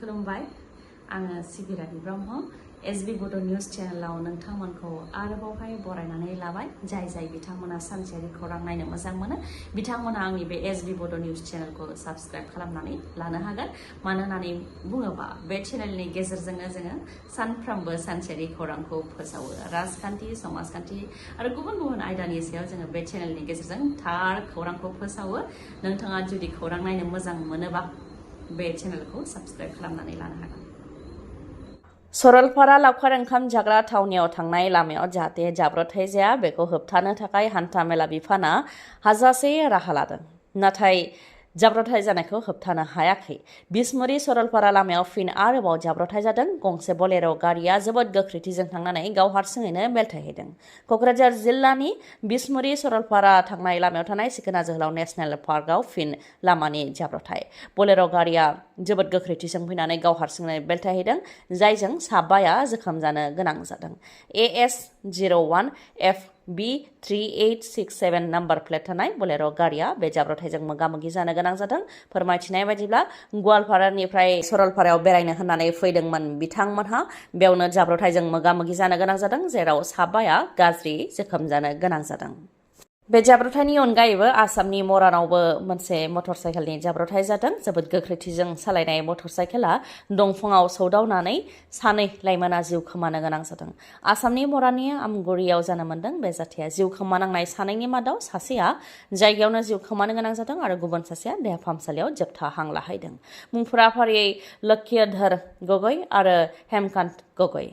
खुलुमबाय आङो सिबिरानि ब्रह्म एसबी बड' निउज चेनेलाव नोंथांमोनखौ आरोबावहाय बरायनानै लाबाय जाय बिथांमोना सानसेयारि खौरां नायनो मोजां मोनो बिथांमोना आंनि बे एसबी बड' निउज चेनेलखौ साबस्क्राइब खालामनानै लानो हागोन मानो होननानै बुङोबा बे चेनेलनि गेजेरजोंनो जोङो सानफ्रोमबो सानसेयारि खौरांखौ फोसावो राजखान्थि समाजखान्थि आरो गुबुन आयदानि सायाव जोङो बे चेनेलनि गेजेरजों थार खौरांखौ फोसावो नोंथाङा जुदि खौरां नायनो मोजां मोनोबा बे चेनेलखौ साबस्क्राइब खालामनानै लानो हागोन सरलपारा लावखार ओंखाम जाग्रा थावनियाव थांनाय लामायाव जाहाथे जाब्रबथाय जाया बेखौ होबथानो थाखाय हान्थामेला बिफाना हाजासे राहा लादों नाथाय जाब्रबथाय जानायखौ होबथानो हायाखै बिसमुरि सरलपारा लामायाव फिन आरोबाव जाब्रबथाय जादों गंसे बलेर' गारिया जोबोद गोख्रैथिजों थांनानै गाव हारसिङैनो बेलथायहैदों क'क्राझार जिल्लानि बिसमुरि सरलपारा थांनाय लामायाव थानाय सिखोना जोहोलाव नेशनेल पार्कआव फिन लामानि जाब्रबथाय बलेर' गारिया जोबोद गोख्रैथिजों फैनानै गाव हारसिङैनो बेलथायहैदों जायजों साबाया जोखोम जानो गोनां जादों AS01FB3867 नाम्बार प्लेट थानाय बलेर' गारिया बे जाब्रबथायजों मोगा-मोगि जानो गोनां जादों फोरमायथिनाय बायदिब्ला गवालपारानिफ्राय सरलपारायाव बेरायनो होननानै फैदोंमोन बिथांमोनहा बेयावनो जाब्रबथायजों मोगा-मोगि जानो गोनां जादों जेराव साबाया गाज्रि जोखोम जानो गोनां जादों बे जाब्रबथायनि अनगायैबो आसामनि मरानावबो मोनसे मटर साइकेलनि जाब्रबथाय जादों जोबोद गोख्रैथिजों सालायनाय मटर साइकेला दंफाङाव सौदावनानै सानै लाइमोना जिउ खोमानो गोनां जादों आसामनि मराननि आमगुरियाव जानो मोन्दों बे जाथाया जिउ खोमानांनाय सानैनि मादाव सासेया जायगायावनो जिउ खोमानो गोनां जादों आरो गुबुन सासेया देहा फाहामसालियाव जोबथा हां लाहैदों मुंफोरा फारियै लक्ष्यधर गगৈ आरो हेमकान्त गगৈ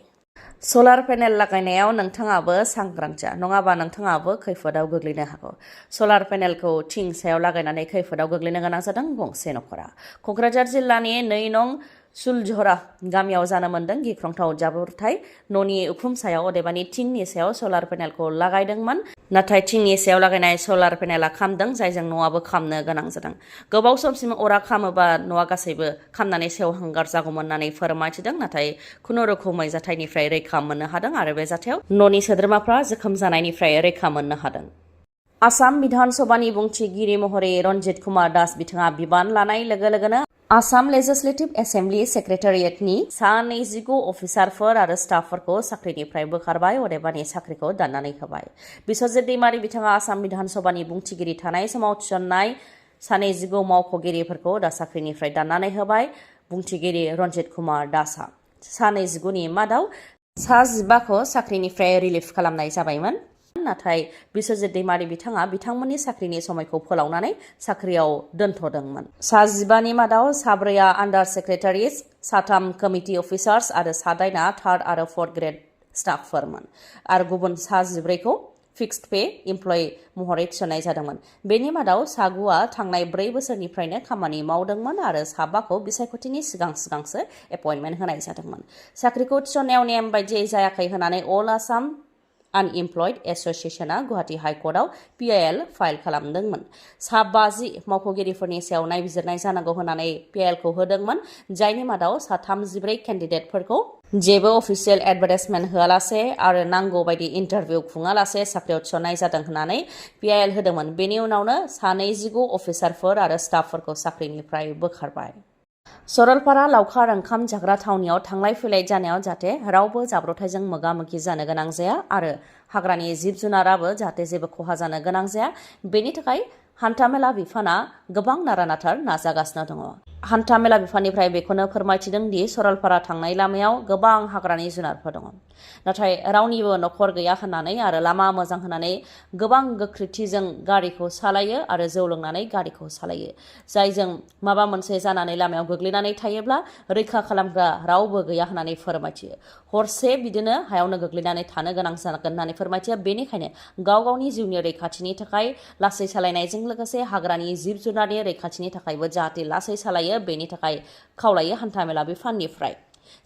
सलार पेनेल लागायनायाव नोंथाङाबो सांग्रां जा नङाबा नोंथाङाबो खैफोदाव गोग्लैनो हागौ सलार पेनेलखौ थिं सायाव लागायनानै खैफोदाव गोग्लैनो गोनां जादों गंसे नखरा क'क्राझार जिल्लानि 2 नं सुलझरा गामियाव जानो मोन्दों गिख्रंथाव जाब्रबथाय न'नि उखुम सायाव अदेबानि थिंनि सायाव सलार पेनेलखौ लागायदोंमोन नाथाय थिंनि सायाव लागायनाय सलार पेनेला खामदों जायजों न'आबो खामनो गोनां जादों गोबाव समसिम अरा खामोबा न'आ गासैबो खामनानै सेवहांगार जागौमोन होननानै फोरमायथिदों नाथाय खुनुरुखुमै जाथायनिफ्राय रैखा मोननो हादों आरो बे जाथायाव न'नि सोद्रोमाफ्रा जोखोम जानायनिफ्राय रैखा मोननो हादों आसाम बिधान सभानि बुंथिगिरि महरै रन्जित कुमार दास बिथाङा बिबान लानाय लोगो लोगोनो आसाम लेजिस्लेटिभ एसेम्बलि सेक्रेटारियेटनि सा 29 अफिसारफोर आरो स्टाफफोरखौ साख्रिनिफ्राय बोखारबाय अदेबानि साख्रिखौ दाननानै होबाय बिश्वजित दैमारि बिथाङा आसाम बिधान सभानि बुंथिगिरि थानाय समाव थिसननाय सा 29 मावख'गिरिफोरखौ दा साख्रिनिफ्राय दाननानै होबाय बुंथिगिरि रन्जित कुमार दासआ सा 29 नि मादाव सा 15 खौ साख्रिनिफ्राय रिलिफ खालामनाय जाबायमोन नाथाय बिश्वजित दैमारि बिथाङा बिथांमोननि साख्रिनि समायखौ फोलावनानै साख्रियाव दोनथ'दोंमोन सा 15 नि मादाव सा 4 आन्डार सेक्रेटारिस सा 3 कमिटि अफिसार्स आरो सा 8 थार्ड आरो फोर्थ ग्रेड स्टाफफोरमोन आरो गुबुन सा 14 खौ फिक्सड पे इमप्लय महरै थिसननाय जादोंमोन बेनि मादाव सा 9 थांनाय 4 बोसोरनिफ्रायनो खामानि मावदोंमोन आरो सा 5 खौ बिसायख'थिनि सिगांसो एपइन्टमेन्ट होनाय जादोंमोन साख्रिखौ थिसननायाव नेम बायदियै जायाखै होननानै अल Assam unemployed एस'सिएशनआ Guwahati हाइकर्टआव PIL file खालामदोंमोन सा 50 मावख'गिरिफोरनि सायाव नायबिजिरनाय जानांगौ होननानै PILखौ होदोंमोन जायनि मादाव सा 34 केन्डिडेटफोरखौ जेबो अफिसियेल एडभार्टाइजमेन्ट होआलासे आरो नांगौ बायदि इन्टारभिउ खुङालासे साख्रियाव थिसननाय जादों होननानै PIL होदोंमोन बेनि उनावनो सा 29 अफिसारफोर आरो स्टाफफोरखौ साख्रिनिफ्राय बोखारबाय सरलपारा लावखार ओंखाम जाग्रा थावनियाव थांलाय फैलाय जानायाव जाहाथे रावबो जाब्रबथायजों मोगा-मोगि जानो गोनां जाया आरो हाग्रानि जिब जुनाराबो जाहाथे जेबो खहा जानो गोनां जाया बेनि थाखाय हान्थामेला बिफाना गोबां नारा-नाथार नाजागासिनो दङ हान्थामेला बिफाननिफ्राय बेखौनो फोरमायथिदों दि सरलपारा थांनाय लामायाव गोबां हाग्रानि जुनारफोर दङ नाथाय रावनिबो नखर गैया होननानै आरो लामा मोजां होननानै गोबां गोख्रैथिजों गारिखौ सालायो आरो जौ लोंनानै गारिखौ सालायो जायजों माबा मोनसे जानानै लामायाव गोग्लैनानै थायोब्ला रैखा खालामग्रा रावबो गैया होननानै फोरमायथियो हरसे बिदिनो हायावनो गोग्लैनानै थानो गोनां जागोन होननानै फोरमायथियो बेनिखायनो गाव-गावनि जिउनि रैखाथिनि थाखाय लासै सालायनायजों लोगोसे हाग्रानि जिब जुनारनि रैखाथिनि थाखायबो जाहाथे लासै सालायो बेनि थाखाय खावलायो हान्थामेला बिफाननिफ्राय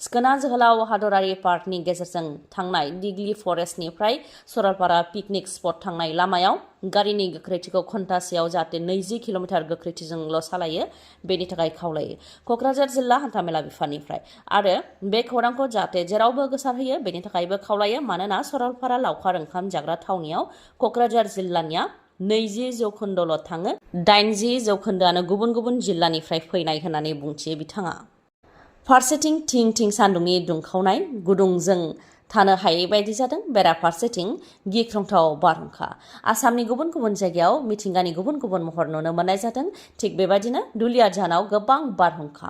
सिखोना जोहोलाव हादरारि पार्कनि गेजेरजों थांनाय दिग्लि फरेस्टनिफ्राय सरलपारा पिकनिक स्पट थांनाय लामायाव गारिनि गोख्रैथिखौ घन्टासेयाव जाहाथे 20 किल'मिटार गोख्रैथिजोंल' सालायो बेनि थाखाय खावलायो क'क्राझार जिल्ला हान्थामेला बिफाननिफ्राय आरो बे खौरांखौ जाहाथे जेरावबो गोसारहोयो बेनि थाखायबो खावलायो मानोना सरलपारा लावखार ओंखाम जाग्रा थावनियाव क'क्राझार जिल्लानिया 20% थाङो 80% गुबुन गुबुन जिल्लानिफ्राय फैनाय होननानै बुंथियो बिथाङा फारसेथिं थिं थिं सान्दुंनि दुंखावनाय गुदुंजों थानो हायै बायदि जादों। बेराफारसेथिं गिख्रंथाव बारहुंखा। आसामनि गुबुन गुबुन जायगायाव मिथिंगानि गुबुन गुबुन महर नुनो मोननाय जादों। थिग बेबायदिनो दुलियाजानाव गोबां बारहुंखा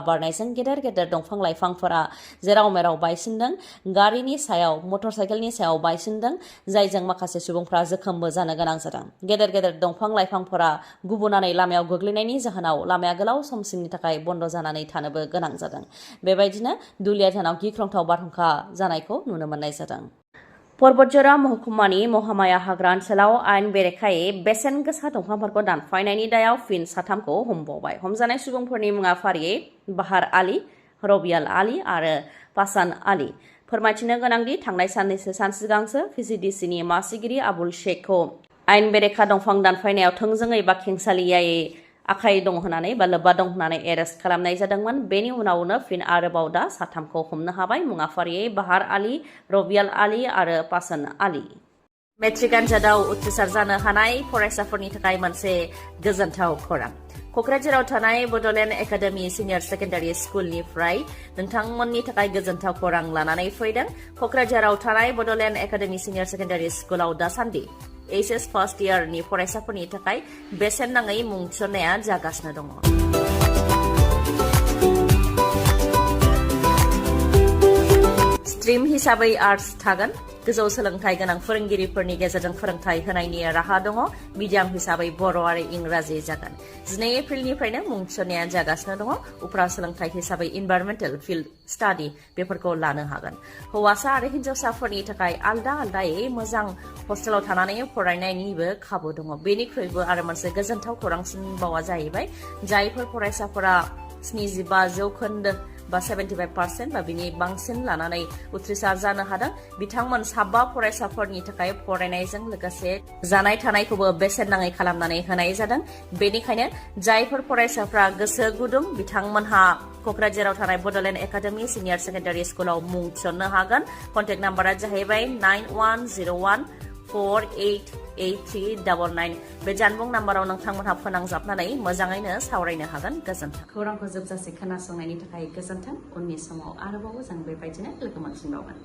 बारनायजों गेदेर गेदेर दंफां लाइफांफोरा जेराव मेराव बायसिनदों। गारिनि सायाव मटर साइकेलनि सायाव बायसिनदों, जायजों माखासे सुबुंफ्रा जोखोमबो जानो गोनां जादों। गेदेर गेदेर दंफां लाइफांफोरा गुबुनानै लामायाव गोग्लैनायनि जाहोनाव लामाया गोलाव समसिमनि थाखाय बन्द जानानै थानोबो गोनां जादों। बेबायदिनो दुलियाजानाव गिख्रंथाव बारहुंखा जानायखौ नुनो मोननाय जादों। पर्बतजरा महकुमानि महामाया हाग्रा ओनसोलाव आयेन बेरेखायै बेसेन गोसा दंफांफोरखौ दानफायनायनि दायाव फिन साथामखौ हमबावबाय। हमजानाय सुबुंफोरनि मुङा फारियै बाहार आली, रबियाल आली आरो पासान आली। फोरमायथिनो गोनांदि थांनाय सान सिगांसो पिसिडिसिनि मासिगिरि आबुल शेखखौ आयेन बेरेखा दंफां दानफायनायाव थोंजोङै बा खेंसालियायै आखाइ दं होननानै बा लोब्बा दं होननानै एरेस्ट खालामनाय जादोंमोन। बेनि उनावनो फिन आरोबाव दा साथामखौ हमनो हाबाय। मुङा फारियै बाहार आली, रबियाल आली आरो पासान आली। मेट्रिक आनजादाव उथ्रिसार जानो हानाय फरायसाफोरनि थाखाय मोनसे गोजोनथाव खौरां। क'क्राझाराव थानाय बड'लेण्ड एकाडेमि सिनियर सेकेन्डारि स्कुलनिफ्राय नोंथांमोननि थाखाय गोजोनथाव खौरां लानानै फैदों। क'क्राझाराव थानाय बड'लेण्ड एकाडेमि सिनियर सेकेन्डारि स्कुलाव दासान्दि HS फार्स्ट इयारनि फरायसाफोरनि थाखाय बेसेन नाङै मुं थिसननाया जागासिनो दङ। स्ट्रिम हिसाबै आर्टस थागोन। गोजौ सोलोंथाइ गोनां फोरोंगिरिफोरनि गेजेरजों फोरोंथाइ होनायनि राहा दङ। मिडियाम हिसाबै बर' आरो इंराजि जागोन। 12 एप्रिलनिफ्रायनो मुं थिसननाया जागासिनो दङ। उफ्रा सोलोंथाइ हिसाबै इनभाइरमेन्टेल फिल्ड स्टाडि बेफोरखौ लानो हागोन। हौवासा आरो हिन्जावसाफोरनि थाखाय आलदा आलदायै मोजां हस्टेलाव थानानै फरायनायनिबो खाबु दङ। बेनिख्रुइबो आरो मोनसे गोजोनथाव खौरांसिनबावा जाहैबाय, जायफोर फरायसाफोरा 75% बा 75% बा बिनि बांसिन लानानै उथ्रिसार जानो हादों, बिथांमोन 7 फरायसाफोरनि थाखाय फरायनायजों लोगोसे जानाय थानायखौबो बेसेन नाङै खालामनानै होनाय जादों। बेनिखायनो जायफोर फरायसाफ्रा गोसो गुदुं बिथांमोनहा क'क्राझाराव थानाय बड'लेण्ड एकाडेमि सिनियर सेकेन्डारि स्कुलाव मुं थिसननो हागोन। कन्टेक्ट नाम्बारा जाहैबाय 9101488399। बे जानबुं नाम्बाराव नोंथांमोनहा फोनांजाबनानै मोजाङैनो सावरायनो हागोन। गोजोन्थों। खौरांखौ जोबजासे खोनासंनायनि थाखाय गोजोन्थों। उननि समाव आरोबाव जों बेबायदिनो लोगो मोनफिनबावगोन।